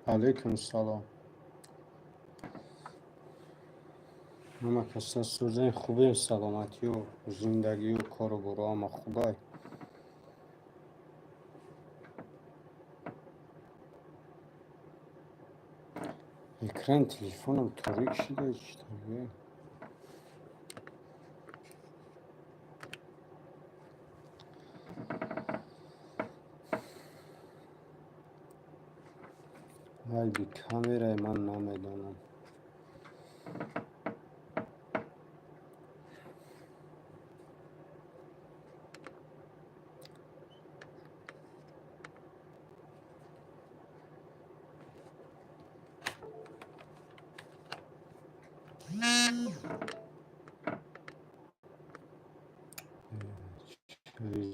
Алейкум салом. Ҳама каса сӯзен хубем, саломатию зиндагию кору боро ҳама хубай. Экрани телефонам торик шуда чӣ тавр? Айби камераи ман намедонам.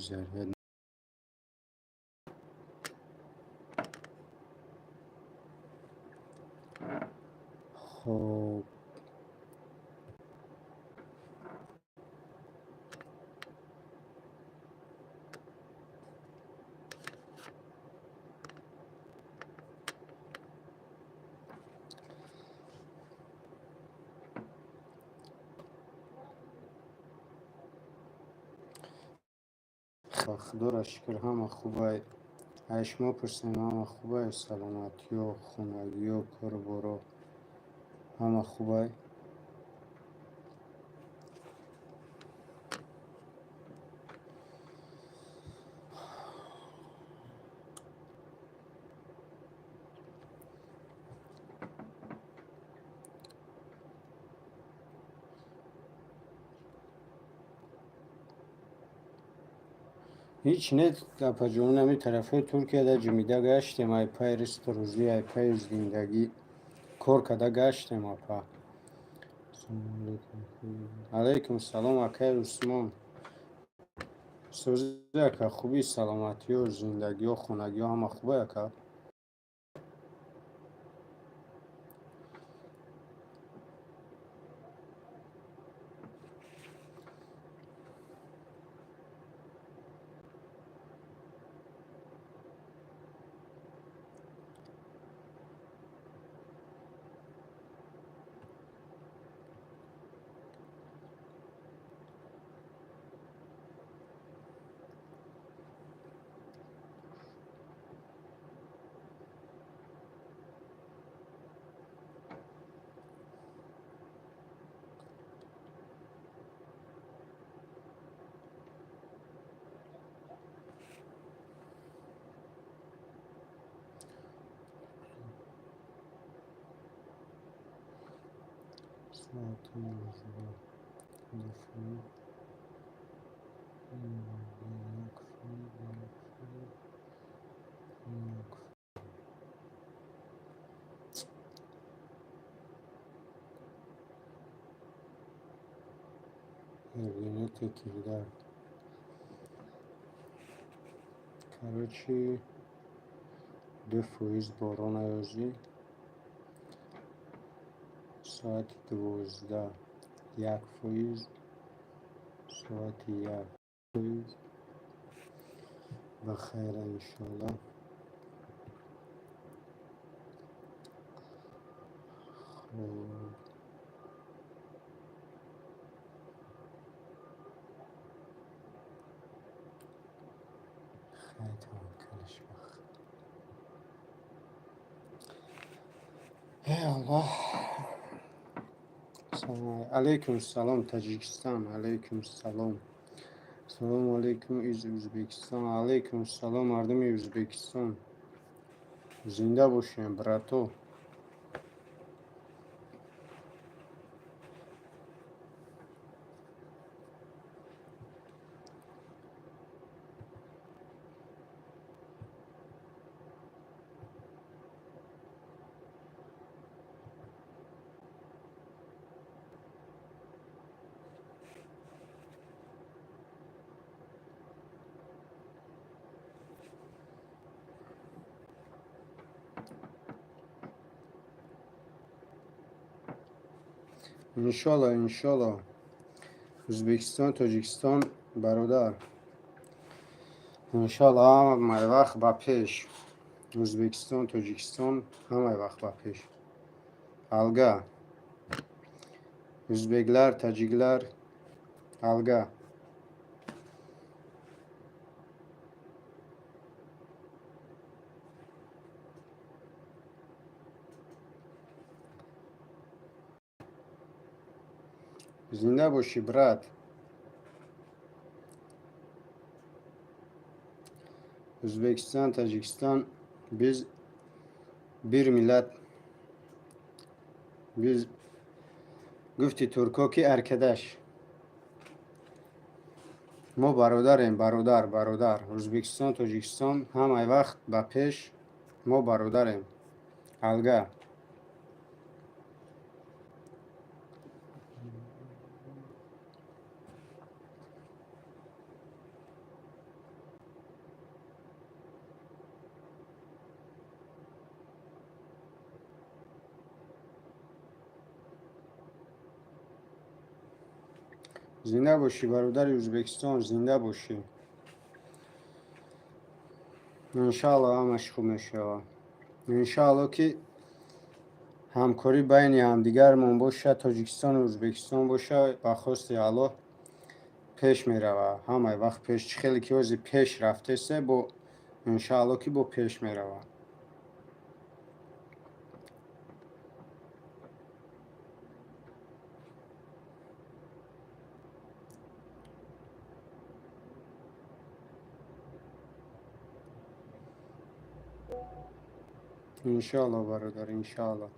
Заряд хоб. Худоро шукр, ҳама хубай. Ай шумо пурсем, ҳама хубай, саломатиё, хонагиё, кору боро ҳама хубай? Ҳеҷ не, апаҷон, ҳами тарафҳои Туркияда ҷимида гаштем, ай пай ризқу рӯзӣ, ай пай зиндагӣ кор карда гаштем, апа. Алайкум салом, акаи Усмон. Сӯзи ака, хубӣ, саломатиё, зиндагиё, хонагиё ҳама хубай, ака? Соати 11 2 фоиз, 1 фоиз, 1 фоиз, 1. Эргене Текирдар. Короче, 2 фоиз борон аёзӣ. Соати 12 1 фоиз, соати 1 фоиз. Ба хайра, иншоалло. Хоб. Хай, таваккалаш ба Эй Аллоҳ. Алейкум салом, Таҷикистон. Алейкум салом. Салому алейкум из Узбекистон. Алейкум салом, мардуми Узбекистон. Зинда бошем, брато. Иншолло, иншолло. Ӯзбекистон, Тоҷикистон бародар. Иншолло, ҳамаи вақт ба пеш. Ӯзбекистон, Тоҷикистон ҳамаи вақт ба пеш. Алга. Ӯзбеклар, таҷиклар алга. Зинда бошӣ, брат. Ӯзбекистон, Таҷикистон biz bir millat. Biz гуфти турко ки arkadaş. Мо бародарем, бародар, бародар. Ӯзбекистон, Тоҷикистон ҳамаи вақт ба пеш, мо бародарем. Алга. Зинда бошӣ, бародари Ӯзбекистон, зинда бошӣ. Иншаалло, ҳамаш хуб мешавад. Иншаалло, ки ҳамкорӣ байни ҳамдигармон бошад, Тоҷикистону Ӯзбекистон бошад, ба хости Аллоҳ пеш меравад. Ҳамаи вақт пеш, чӣ хеле ки ҳозир пеш рафтесе, бо иншаалло, ки бо пеш меравад. Иншоалло, бародар, иншоалло.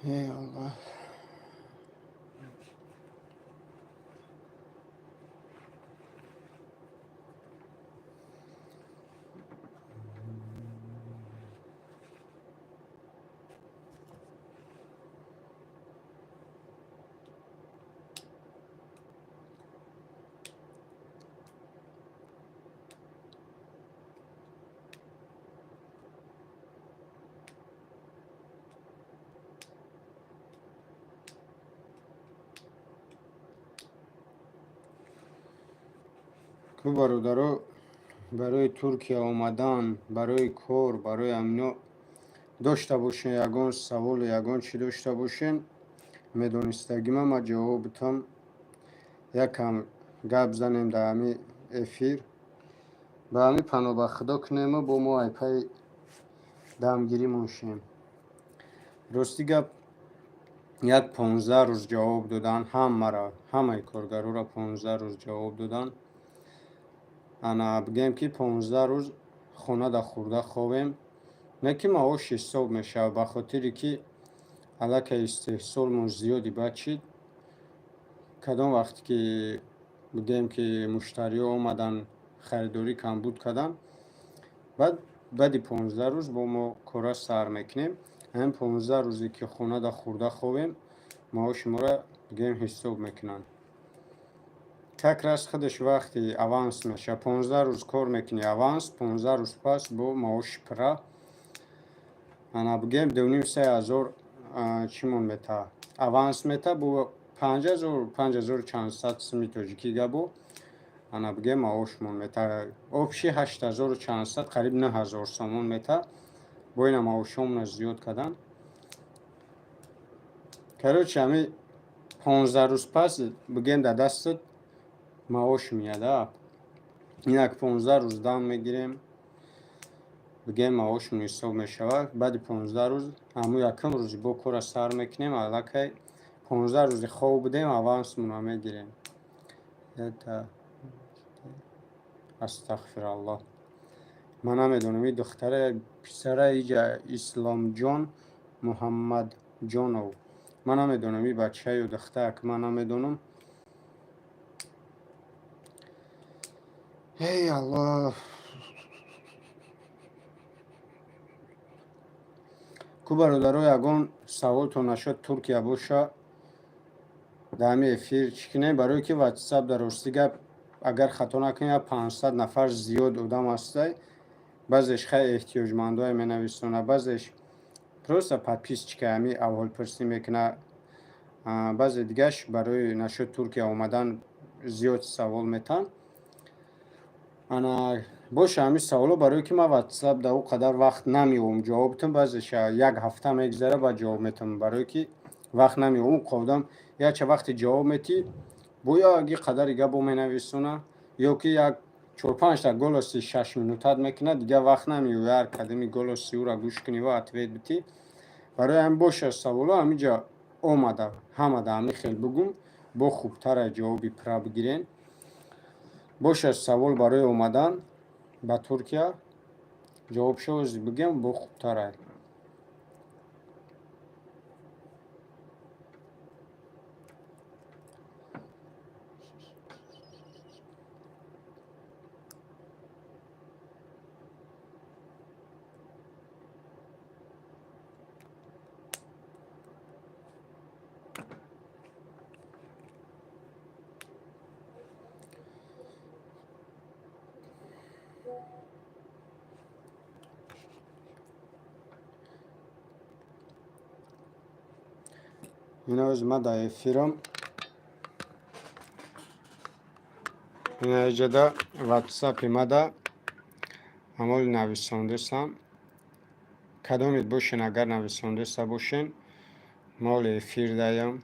Ey Аллоҳ. Ку бародаро, барои Туркия омадан, барои кор, барои амино дошта бошен, ягон саволу ягон чӣ дошта бошен, медонистагима ма ҷавоб битам. Якам гап занем дар ҳами эфир. Ба ҳами паноҳ ба Худо кунему бо мо айпаи дамгиримон шем. Рости гап, як 15 рӯз ҷавоб додан ҳамаро, ҳамаи коргароро 15 рӯз ҷавоб додан. Ана бигӯем, ки 15 рӯз хонада хӯрда хобем, не ки маош ҳисоб мешавад, ба хотире ки аллакай истеҳсолмон зиёди бад шид. Кадом вақте ки бигӯем, ки муштариҳо омадан, харидорӣ камбуд карданд, баъд баъди 15 рӯз бо мо кора сар мекунем. Ҳамин 15 рӯзе ки хонада хӯрда хобем, маоши моро бигӯем ҳисоб мекунанд. Как раз худаш вақти аванс мешавад. 15 рӯз кор мекунӣ, аванс, 15 рӯз пас бо маоши пурра. Ана бигӯем, дуним се ҳазор чимон мета, аванс мета, бо 5000, 5000 чандсад суми тоҷикӣ габо. Ана бигӯем, маошмон мета общий ҳаштҳазору чандсад, қариб 9000 сомон мета. Бо ина маошҳомона зиёд карданд. Короче, ҳами 15 рӯз пас бигӯем дар дастат маош меяд. Инак 15 рӯз дам мегирем, бигӯем, маошмон ҳисоб мешавад. Баъди 15 рӯз, ҳамун якум рӯзи бо кора сар мекунем, аллакай 15 рӯзи хоб будем, авансмонро мегирем. Это Астағфираллоҳ, ман намедонам, и духтара, писара иҷа Исломҷон Муҳаммадҷонов, ман намедонам, и бачаю духтак, ман намедонам. Эй Аллоҳ, ку бародаро, ягон саволтон нашуд, Туркия боша, дар ҳамин эфир чӣ кунем? Барое ки Ватсап, дар рости гап, агар хато накунем, 500 нафар зиёд одам ҳастай. Баъзеш хай эҳтиёҷмандое менависонад, баъзеш просто подписчика ҳами аҳволпурсӣ мекунад, баъзе дигаш барои нашуд Туркия омадан зиёд савол метаҳанд. Ана боша ҳамин саволо, барое ки ман Ватсап дар ӯ қадар вақт намеёбам ҷавоб битам. Баъзеша як ҳафта мегзара, баъд ҷавоб метам, барое ки вақт намеёбам. Ӯ одам яча вақте ҷавоб метӣ, бо яги қадари гапо менависона ё ки як чор-панҷта голоси 6 минутат мекунад, дигар вақт намеёбӣ ҳар кадами голоси ӯра гӯш кунӣ ва ответ битӣ. Барои ҳамин боша саволо ҳаминҷа омада, ҳамада ҳамин хел бугум, бо хубтара ҷавоби пурра бигирен. Боша савол барои омадан ба Туркия, ҷавобшо бигем, бо хубтара. Иноз ма дар эфирам, инаҷада Ватсапи мада ҳамоли нависондесам. Кадомед бошен, агар нависондеса бошен, моли эфир даям.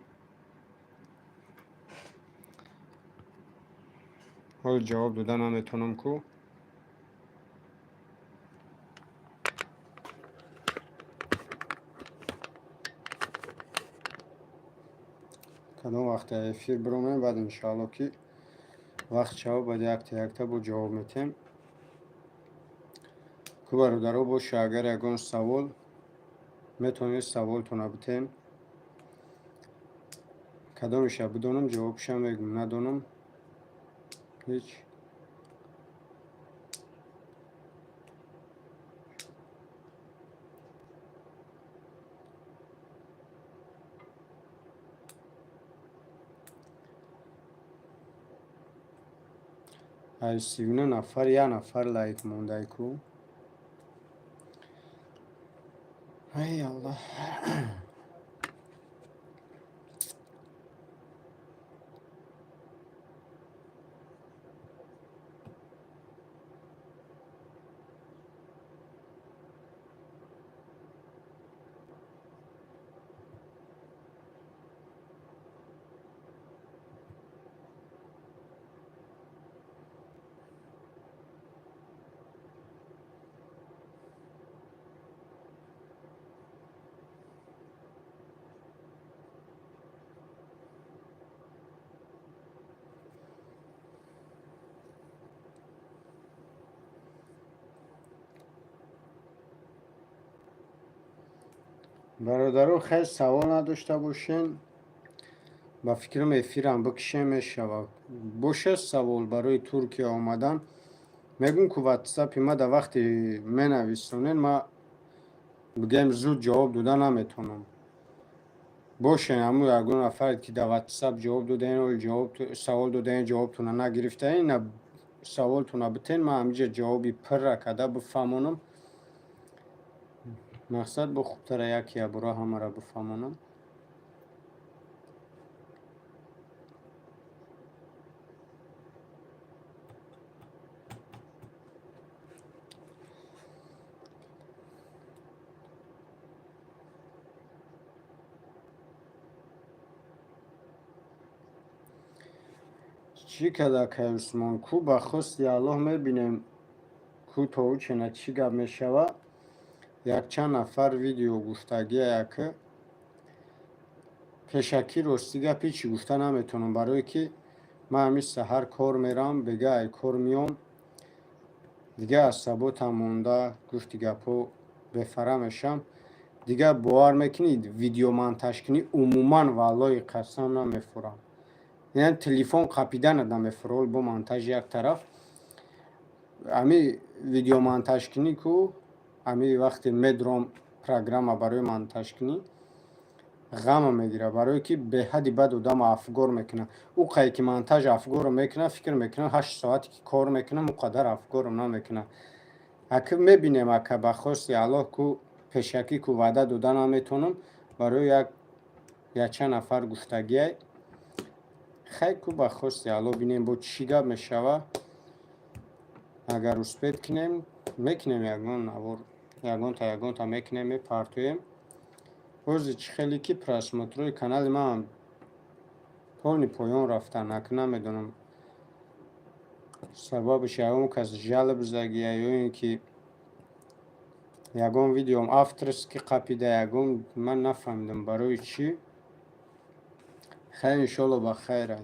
Ҳол ҷавоб дода наметавонам ку. Кадом вақте эфир биромем, баъд иншоалло, ки вақт шава, баъд якта якта бо ҷавоб метем. Ку бародаро, боша агар ягон савол, метавонед саволтона битем. Кадомеша бидонам, ҷавобша мегӯм, надонам, ҳеҷ. Аз 39 нафар як нафар лайк мондай ку. Ай Аллоҳ. Бародаро, хел савол надошта бошен, ба фикрам, эфирам бикушем мешавад. Боша савол барои Туркия омадан, мегӯм ку, Ватсапи ма дар вақте менависонен, ма бигӯем, зуд ҷавоб дода наметавонам. Бошен ҳамун ягон нафаре, ки дар Ватсап ҷавоб додаен, ҷавоб савол додаен, ҷавобтона нагирифтаен, на саволтона битен, ман ҳаминҷа ҷавоби пурра карда бифаҳмонам. Мақсад бо хубтара як ябора ҳамаро бифаҳмонам. Чӣ када, акай Усмон? Ку ба хости Аллоҳ мебинем, ку то ӯ чена чӣ гап мешавад. Якчанд нафар видео гуфтагия, ки пешакӣ, рости гап, ҳечи гуфта наметавонам, барое ки ман ҳамин саҳар кор мерам, бега ай кор меом. Дига аз саботам монда, гуфти гапҳо, бефара мешам. Дигар бовар мекунед, видеомонтажкунӣ умуман, валлоҳи қасам, намефурам. Яъне телефон қапиданат намефура, бо монтаж як тараф. Ами видеомонтажкунӣ ку, ами вақте медром программа барои монтажкунӣ, ғама мегирад, барое ки беҳади бад одам афгор мекунад. Ӯ қае ки монтаж афгорро мекунад, фикр мекунам, 8 соате ки кор мекунам, ӯ қадар афгорам намекунад. Ака, мебинем, ака, ба хости Аллоҳ ку, пешакӣ ку ваъда дода наметавонам, барои як якчанд нафар гуфтагиай. Хай ку, ба хости Аллоҳ, бинем, бо чӣ гап мешава. Агар успеть кунем, мекунем ягон навор, ягонта ягонта мекунем, мепартоем. Бози чӣ хеле ки просмотрҳои канали ман полный поён рафтан, ака, намедонам сабабаш, ягон кас жалоб задагия ё ин ки ягон видеом авторский қапида, ягон ман нафаҳмидам барои чӣ. Хайр, иншоалло, ба хайр. Ай,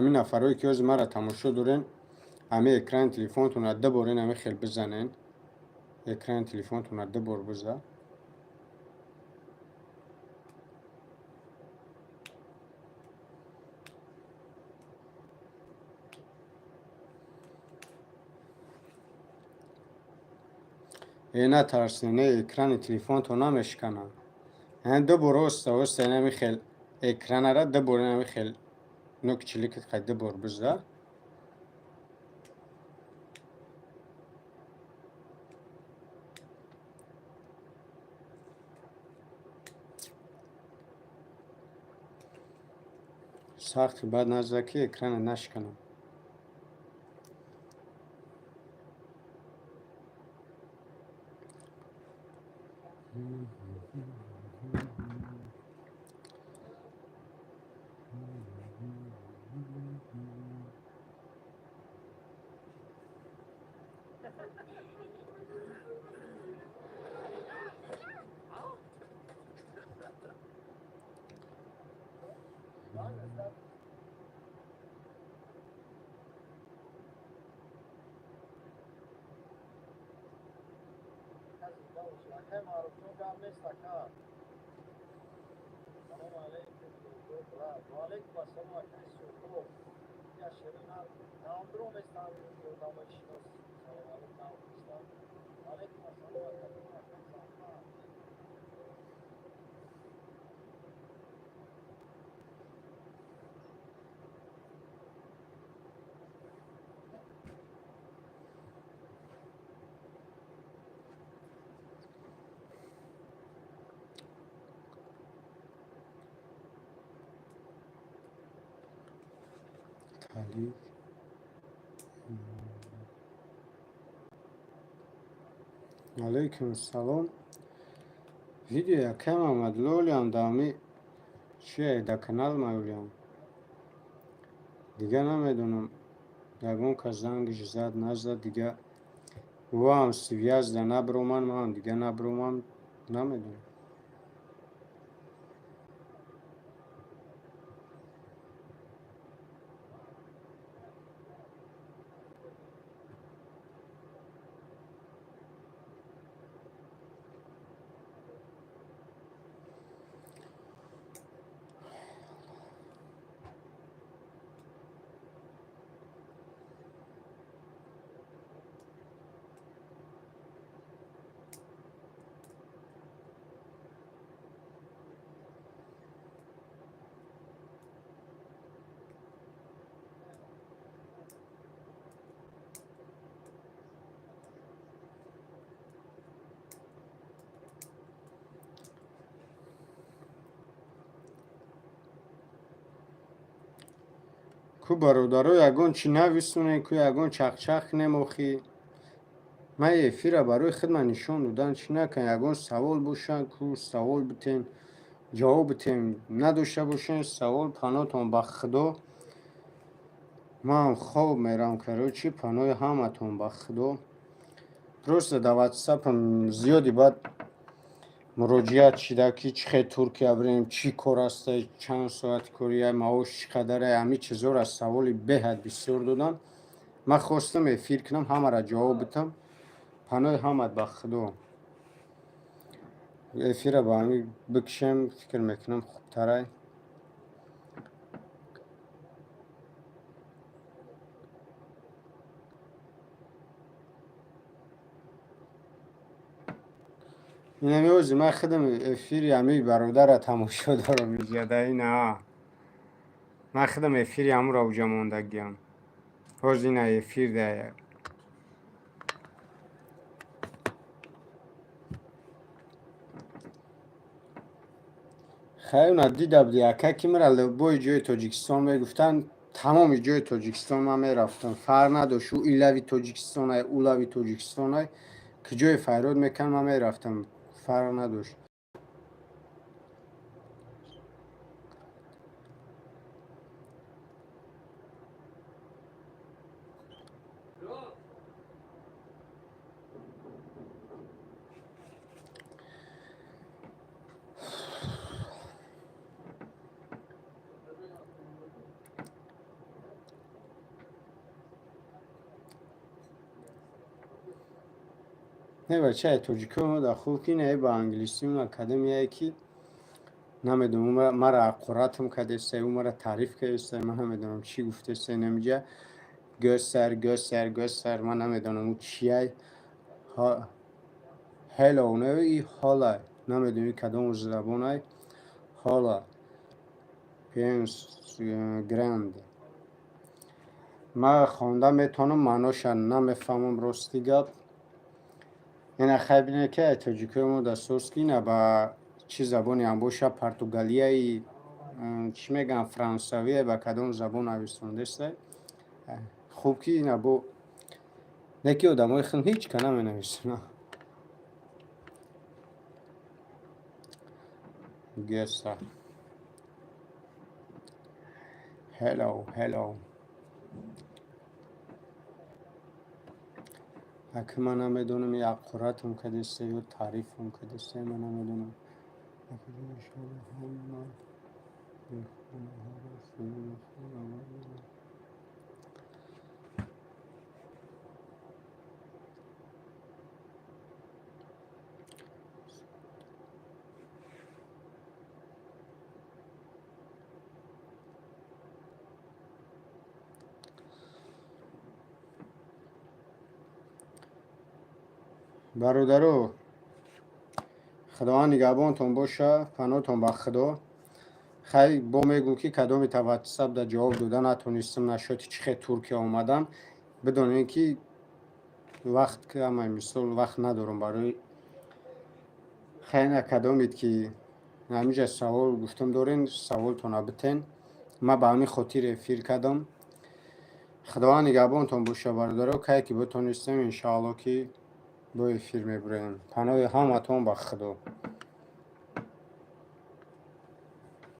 ҳамин нафарое ки ҳозир маро тамошо дорен, ҳамин экрани телефонтонро ду бор ин ҳамин хел бизанен. Экрани телефонтонро ду бор биза. Э, натарсен, э, экрани телефонтон намешканад. Ду бор оста оста ин ҳамин хел экранара ду бор ин ҳамин хел нӯки чиликат қай ду бор биза. Сахти баъд наза, ки экрана нашканам. Акай Маъруфҷон, гап нест, ака. Салому алейкум, ва алейкум ассалом, акай Суҳроб. Я шерин навдуром нестам, одамои шинос. Салом алейкум, навдурстам. Алейкум ассалом, акаҷон, акай Зафар. Талиб. Алейкум ассалом. Видео якам омад, лолиам дами чие, да канал маюлиам. Дига намедонам, ягон кас зангиш зад, назад, дига ӯам связь да наброман, ман дига набромам, намедонам. Ку, бародаро, ягон чӣ нависонем, ку ягон чақчақ кунем охи. Ман эфира барои хидмат нишон додан чӣ накун, ягон савол бошад, ку савол битем, ҷавоб битем. Надошта бошен савол, паноҳтон ба Худо. Ман хоб мерам, короче, паноҳи ҳаматон ба Худо. Просто дар ватсапам зиёди баъд муроҷиат шида, ки чӣ хел Туркия бирем, чӣ кор аста, чанд соати кория, маош чӣ қадаре, ҳамин чизҳоро саволи беҳад бисёр додам. Ман хостам эфир кунам, ҳамаро ҷавоб битам. Паноҳи ҳамат ба Худо. Эфира ба ҳамин бикшем, фикр мекунам, хубтарай. Инами ози ман худам эфири ҳамин бародарро тамошо дорам иҷада ина. Ман худам эфири ҳамуро уҷа мондагиам. Ҳозир ина эфир дая. Хай, уна дида буди, ака, ки мара любой ҷои Тоҷикистон мегуфтанд, тамоми ҷои Тоҷикистон ман мерафтам. Фарқ надошт, ӯ илави Тоҷикистонай, улави Тоҷикистонай, ки ҷое фарёд мекард, ман мерафтам. Фарқ надошт. Не, бачаи тоҷикои дар хуб ки не ба англисӣ он академияе ки намедонам, мара ҳақоратам кардестай, ӯ мара таъриф кардестай, ман намедонам чӣ гуфтестай. Намиҷа гӯсар, гӯсар, гӯсар, ман намедонам ӯ чияй. Hello, не, и hola, намедонам кадом забонай. Hola пенс гранд. Ман хонда метавонам, маъноша намефаҳмам, рости гап. Ина, хай, бинед, ки тоҷикои мо дастсоз ки ина ба чӣ забоне ҳам боша, португалияи, чӣ мегӯям, франсавие, ба кадом забон нависондестай. Хуб ки ина бо не ки одамои хун ҳеҷ ка наменависонад. Геса, hello, hello. Аки ман намедонам, ҳақоратам кардестай ё таърифам кардестай, ман намедонам. Ҳама бехонаҳоро фурӯ мехӯрам. Бародаро, Худованд нигаҳбонтон боша, паноҳтон ба Худо. Хай, бо мегӯм, ки кадоми та ватсап да ҷавоб дода натонистам нашоти чӣ хел Туркия омадан, бидонем, ки вақт кама, мисол, вақт надорам барои. Хай, на кадомед ки ҳамиҷа савол гуфтам дорен, саволтона битен. Ман ба ҳамин хотир эфир кардам. Худованд нигаҳбонтон боша, бародаро. Кае ки битонистем, иншоалло, ки бо эфир мебуроем. Паноҳи ҳаматон ба Худо.